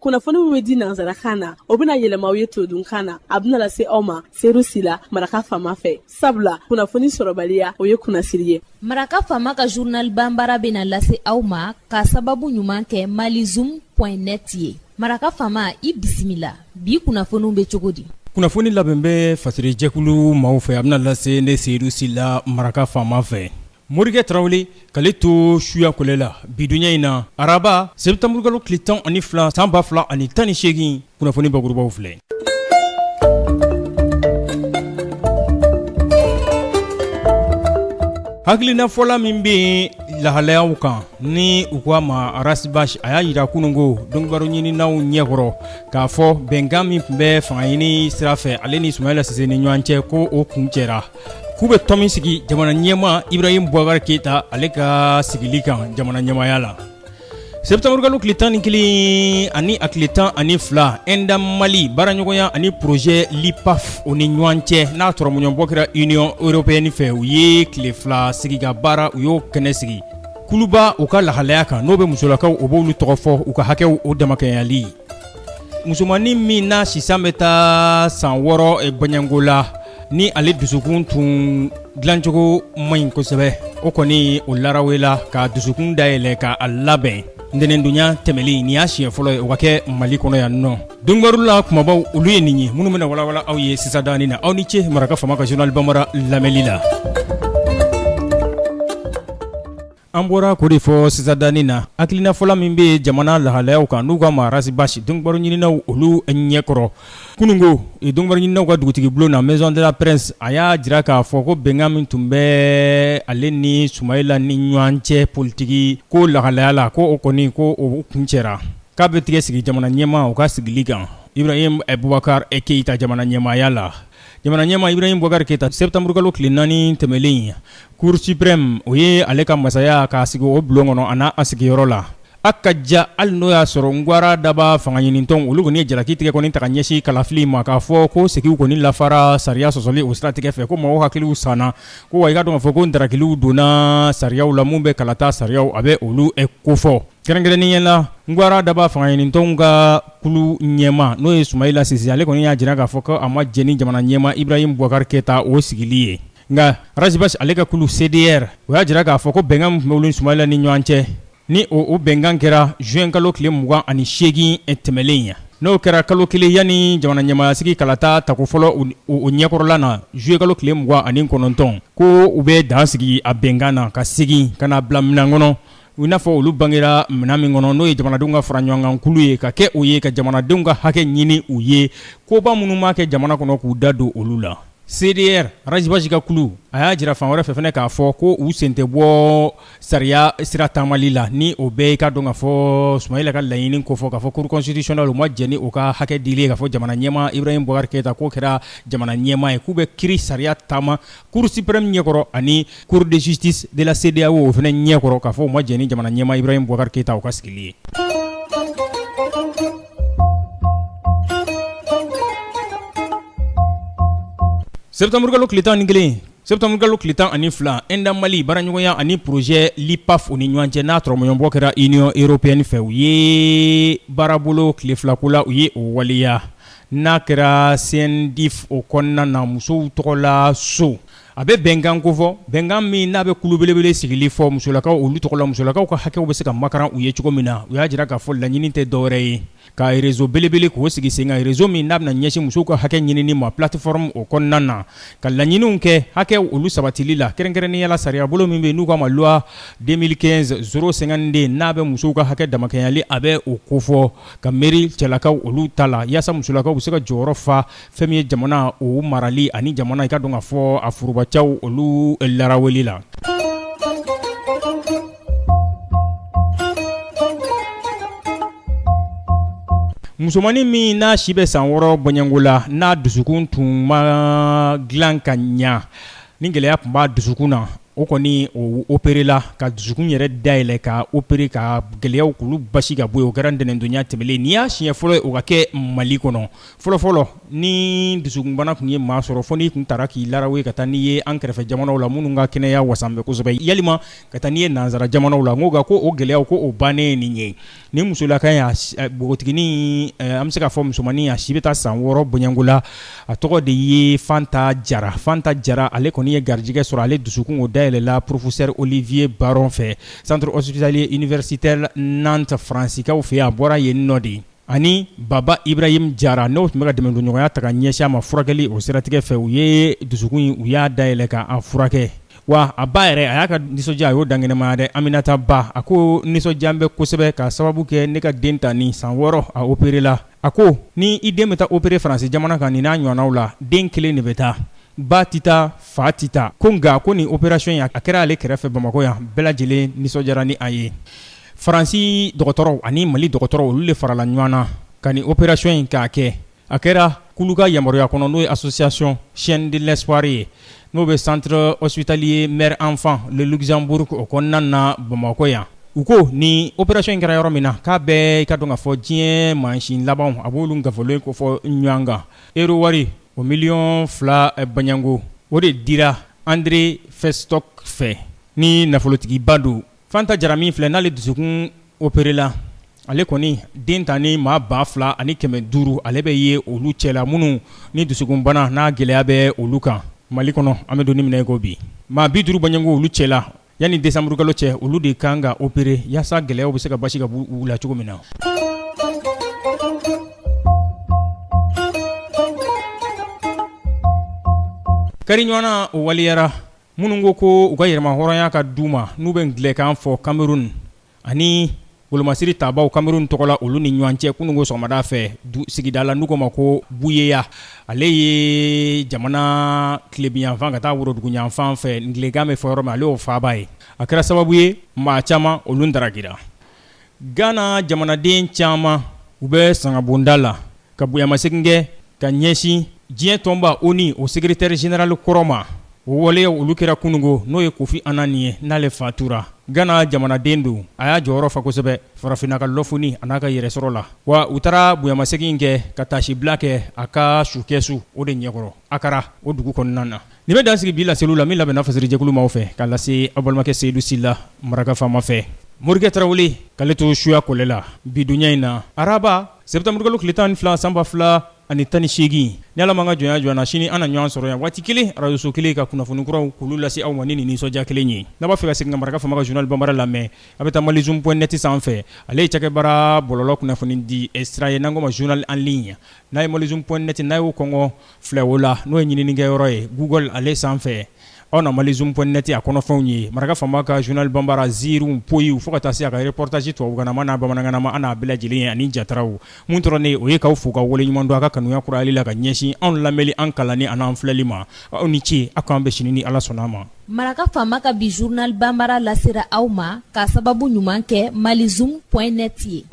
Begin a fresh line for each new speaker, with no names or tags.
Kunnafoni min bɛ di nansarakan na, o bɛna yɛlɛma aw ye todunkan na. A bɛna lase aw ma Seyidu Sila, Maraka Faama fɛ. Sabula kunnafoni sɔrɔbaliya, o ye kunnasiri ye.
Maraka Faama ka journal banbara bɛna lase aw ma ka sababu ɲuman kɛ malizoom point net ye. Maraka Faama, i bisimila. Bi kunnafoniw bɛ cogo di?
Kunnafoni labɛn bɛ fasirijɛkulu maaw fɛ, a bɛna lase ne Seyidu Sila, Maraka Faama fɛ. Morikɛ Tarawele k'ale to suya kɔlɛ la bidonya in na, araba sɛtanburukalo tile 12 san 2018, kunnafoni bakurubaw filɛ. Hakilinafɔla min bɛ yen lahalayaw kan ni u ko a ma Ras Bath, a y'a jira kununko donkibaru ɲininaw ɲɛkɔrɔ k'a fɔ bɛnkan min tun bɛ fanga ɲini sira fɛ ale ni Sumayila Sise ni ɲɔgɔn cɛ, ko o kuncɛra, k'u bɛ tɔn min sigi jamana ɲɛmaa Ibrahim Boubacar Keita ale ka sigili kan jamana ɲɛmaaya la. Sɛtanburukalo tile 11 ani a tile 12, Enda Mali baaraɲɔgɔnya ani projet LIPAF o ni ɲɔgɔn cɛ, n'a tɔrɔmɔɲɔbɔ kɛra Union européenne fɛ, u ye tile 2 sigi ka baara, u y'o kɛnɛ sigi kuluba u ka lahalaya kan, n'o bɛ musolakaw, o b'olu tɔgɔ fɔ u ka hakɛw o damakɛɲɛli. Musomannin min n'a sisan bɛ taa san 6 bɔɲɔgɔnko la, ni ale dusukun tun dilancogo man ɲi kosɛbɛ, o kɔni o larawela ka dusukun dayɛlɛ ka a labɛn ntɛnɛndonya tɛmɛlen. Nin y'a siɲɛ fɔlɔ ye o ka kɛ Mali kɔnɔ yan nɔ. Donkibaru la kumabaw, olu ye nin ye minnu bɛna walawala aw ye sisan danin na. Aw ni ce Maraka Faama ka journal banbara lamɛnli la. An bɔra k'o de fɔ sisan danin na, hakilinafɔla min bɛ jamana lahalayaw kan n'u k'a ma Ras Bath, donkibaru ɲininaw olu ɲɛkɔrɔ kununko donkibaru ɲininaw ka dugutigi bulon na, Maison de la Presse, a y'a jira k'a fɔ ko bɛnkan min tun bɛ ale ni Sumayila ni ɲɔgɔn cɛ politiki ko lahalaya la, ko o kɔni ko o kuncɛra, k'a bɛ tigɛ sigi jamana ɲɛmaa o ka sigili kan, Ibrahim Boubacar Keita jamana ɲɛmaaya la. Jamana ɲɛmaa Ibrahim Boubacar Keita, sɛtanburukalo tile 4 tɛmɛnlen, Cour suprême o ye ale ka masaya k'a sigi o bulon kɔnɔ a n'a a sigiyɔrɔ la. A ka ja hali n'o y'a sɔrɔ Ngwara Daba fanga ɲinitɔn olu kɔni ye jalaki tigɛ kɔni ta ka ɲɛsin kalafili ma, k'a fɔ ko segiw kɔni lafara sariya sɔsɔli o siratigɛ fɛ, ko mɔgɔw hakiliw sanna, ko wa i ka dɔn k'a fɔ ko ntarakiliw donna sariyaw la min bɛ kalata sariyaw a bɛ olu kofɔ. Kɛrɛnkɛrɛnnenya la, Ngwara Daba fanga ɲinitɔnw ka kulu ɲɛmaa n'o ye Sumayila Sise, ale kɔni y'a jira k'a fɔ ko a ma jɛn ni jamana ɲɛmaa Ibrahim Boubacar Keita o sigili ye. Nka Ras Bath ale ka kulu CDR, o y'a jira k'a fɔ ko bɛnkan min tun bɛ olu ni Sumayila ni ɲɔgɔn cɛ, ni o bɛnkan kɛra juin kalo tile 28 tɛmɛnlen ye, n'o kɛra kalo kelen yanni jamana ɲɛmaayasigi kalata tako fɔlɔ o ɲɛkɔrɔla na, juillet kalo tile 29, ko u bɛ dan sigi a bɛnkan na ka segin ka na bila minɛn kɔnɔ i n'a fɔ olu bangera minɛn min kɔnɔ, n'o ye jamanadenw ka fara ɲɔgɔn kan kulu ye, ka kɛ o ye ka jamanadenw ka hakɛ ɲini u ye, koba minnu b'a kɛ jamana kɔnɔ k'u da don olu la. CDR, Ras Bath ka kulu, a y'a jira fan wɛrɛ fɛ fana k'a fɔ ko u sen tɛ bɔ sariya sira taamali la, ni o bɛɛ i ka dɔn k'a fɔ Sumayila ka laɲini kofɔ k'a fɔ Cour constitutionnelle u ma jɛn ni o ka hakɛ dili ye k'a fɔ jamana ɲɛmaa Ibrahim Boubacar Keita k'o kɛra jamana ɲɛmaa ye, k'u bɛ kiri sariya taama Cour suprême ɲɛkɔrɔ ani Cour de justice de la CEDEAO o fana ɲɛkɔrɔ, k'a fɔ u ma jɛn ni jamana ɲɛmaa Ibrahim Boubacar Keita o ka sigili ye. Sɛtanburukalo tile 11, sɛtanburukalo tile 12, Enda Mali baaraɲɔgɔnya ani projet LIPAF u ni ɲɔgɔn cɛ, n'a tɔrɔmɔɲɔbɔ kɛra Union européenne fɛ, u ye baarabolo tile 2 ko la, u ye o waleya n'a kɛra CNDIF o kɔnɔna na, musow tɔgɔla so. A bɛ bɛnkan kofɔ, bɛnkan min n'a bɛ kulu belebele sigili fɔ musolakaw olu tɔgɔ la, musolakaw ka hakɛw bɛ se ka makaran u ye cogo min na. U y'a jira k'a fɔ laɲini tɛ dɔwɛrɛ ye ka réseau belebele k'o sigi sen kan, réseau min n'a bɛna ɲɛsin musow ka hakɛ ɲinini ma plateforme o kɔnɔna na, ka laɲiniw kɛ hakɛw olu sabatili la, kɛrɛnkɛrɛnnenya la sariyabolo min bɛ yen n'u k'a ma loi 2015 052, n'a bɛ musow ka hakɛ damakɛɲɛli a bɛ o kofɔ ka miiri cɛlakaw olu ta la, yaasa musolakaw bɛ se ka jɔyɔrɔ fa fɛn min ye jamana o marali ani jamana i ka dɔn k'a fɔ a forobacaw olu laraweli la. Musomannin min n'a si bɛ san 6 bɔɲɔgɔnko la, n'a dusukun tun ma dilan ka ɲa, ni gɛlɛya tun b'a dusukun na. O kɔni o operela ka dusukun yɛrɛ dayɛlɛ ka opere ka gɛlɛyaw k'olu basi ka bɔ yen. O kɛra ntɛnɛndonya tɛmɛnen. Nin y'a siɲɛ fɔlɔ ye o ka kɛ Mali kɔnɔ. Fɔlɔfɔlɔ ni dusukunbana tun ye maa sɔrɔ, fo n'i tun taara k'i larawe ka taa n'i ye an kɛrɛfɛ jamanaw la minnu ka kɛnɛya wasan bɛ kosɛbɛ, yalima ka taa n'i ye nansara jamanaw la. N ko nka ko o gɛlɛyaw ko o bannen nin ye. Nin musolaka in, npogotiginin, an bɛ se k'a fɔ musomannin, a si bɛ taa san 6 bɔɲɔgɔnko la. A tɔgɔ de ye Fanta Jara. Fanta Jara, ale kɔni ye garijɛgɛ sɔrɔ. Ale dusukun o dayɛlɛla professeur Olivier Baron fɛ, centre hospitalier universitaire Nantes, Faransikaw fɛ yen. A bɔra yen nɔ de. Ani Baba Ibrahim Jara, n'o tun bɛ ka dɛmɛdonɲɔgɔnya ta ka ɲɛsin a ma furakɛli o siratigɛ fɛ, u ye dusukun in, u y'a dayɛlɛ k'a furakɛ. Wa a ba yɛrɛ, a y'a ka nisɔndiya, a y'o dankɛnɛmaya dɛ. Aminata Ba, a ko nisɔndiya bɛ kosɛbɛ k'a sababu kɛ ne ka den ta ni san 6 a operela. A ko ni i den bɛ taa opere Faransi jamana kan, nin n'a ɲɔgɔnnaw la, den kelen de bɛ taa, ba tɛ taa, fa tɛ taa. Ko nka ko nin opération in, a kɛra ale kɛrɛfɛ Bamakɔ yan, bɛɛ lajɛlen nisɔndiyara ni a ye. Faransi dɔgɔtɔrɔw ani Mali dɔgɔtɔrɔw, olu de farala ɲɔgɔn na ka nin opération in k'a kɛ. A kɛra kulu ka yamaruya kɔnɔ, n'o ye association Chaîne de l'espoir ye, n'o bɛ centre hospitalier mère enfant le Luxembourg o kɔnɔna na Bamakɔ yan. U ko ni opération in kɛra yɔrɔ min na, k'a bɛɛ i ka dɔn k'a fɔ diɲɛ mansin labanw, a b'olu gafelen kofɔ ɲɔgɔn kan. Euro wari o miliyɔn 2 baɲango, o de dira André Festock fɛ, ni nafolotigiba don. Fanta Jara min filɛ n'ale dusukun operela, ale kɔni den ta ni maa 2500, ale bɛ ye olu cɛla minnu ni dusukunbana n'a gɛlɛya bɛ olu kan Mali kɔnɔ. An bɛ don min na i ko bi, maa 50 bɔɲɔgɔnko olu cɛla, yanni desanburukalo cɛ, olu de kan ka opere yaasa gɛlɛyaw bɛ se ka basi ka bɔ u la cogo min na. Kari ɲɔgɔnna o waleyara. Minnu ko ko u ka yɛrɛmahɔrɔnya ka d'u ma, n'u bɛ anglɛkan fɔ Cameroun, ani wolomasiri tabaw Cameroun tɔgɔ la, olu ni ɲɔgɔn cɛ kununko sɔgɔmada fɛ sigida la n'u ko ma ko Buyeya. Ale ye jamana tilebinyanfan ka taa woroduguyanfan fɛ, anglɛkan bɛ fɔ yɔrɔ min, ale y'o faaba ye. A kɛra sababu ye maa caman olu daragira. Gana jamanaden caman, u bɛ sangabonda la ka bonyamasegin kɛ ka ɲɛsin diɲɛ tɔnba ONU o secrétaire général kɔrɔ ma. O waleyaw olu kɛra kununko, n'o ye Kofi Annan ye, n'ale fatura. Gana jamanaden don, a y'a jɔyɔrɔ fa kosɛbɛ farafinna ka lɔfoni a n'a ka yɛrɛsɔrɔ la. Wa u taara bonyamasegin kɛ ka taasibila kɛ a ka sukɛsu o de ɲɛkɔrɔ Akara o dugu kɔnɔna na. Nin bɛ dan sigi bi laseliw la min labɛnna fasirijɛkulu maaw fɛ k'a lase aw balimakɛ Seyidu Sila Maraka faama fɛ. Morikɛ Tarawele k'ale to suya kɔlɛ la bi donya in na, araba sɛtanburukalo tile 12 san 2018. Ni Ala m'an ka jɔnya jɔ an na, sini an na ɲɔgɔn sɔrɔ yan waati kelen, arajoso kelen, ka kunnafoni kuraw k'olu lase aw ma ni nin nisɔndiya kelen ye. N'a b'a fɛ ka segin ka Maraka faama ka journal banbara lamɛn, a bɛ taa malizoom.net sanfɛ. Ale ye cakɛbaara bɔlɔlɔ kunnafoni di sira ye n'an ko ma journal en ligne. N'a ye malizoom.net, n'a y'o kɔngɔ filɛ o la, n'o ye ɲininikɛyɔrɔ ye Google ale sanfɛ, aw na malizoom.net a kɔnɔfɛnw ye. Maraka faama ka journal banbara, ziiriw, poyiw, fo ka taa se a ka reportage tubabukanama n'a bamanankanama, an n'a bɛɛ lajɛlen ye ani jataraw. Mun tora ne o ye k'aw fo ka waleɲuman dɔn a ka kanuya kurayali la ka ɲɛsin anw lamɛnli, an kalanni an'an filɛli ma. Aw ni ce, aw k'an bɛn sini ni Ala sɔnna a ma.
Maraka faama ka bi journal banbara lasera aw ma k'a sababu ɲuman kɛ malizoom.net ye.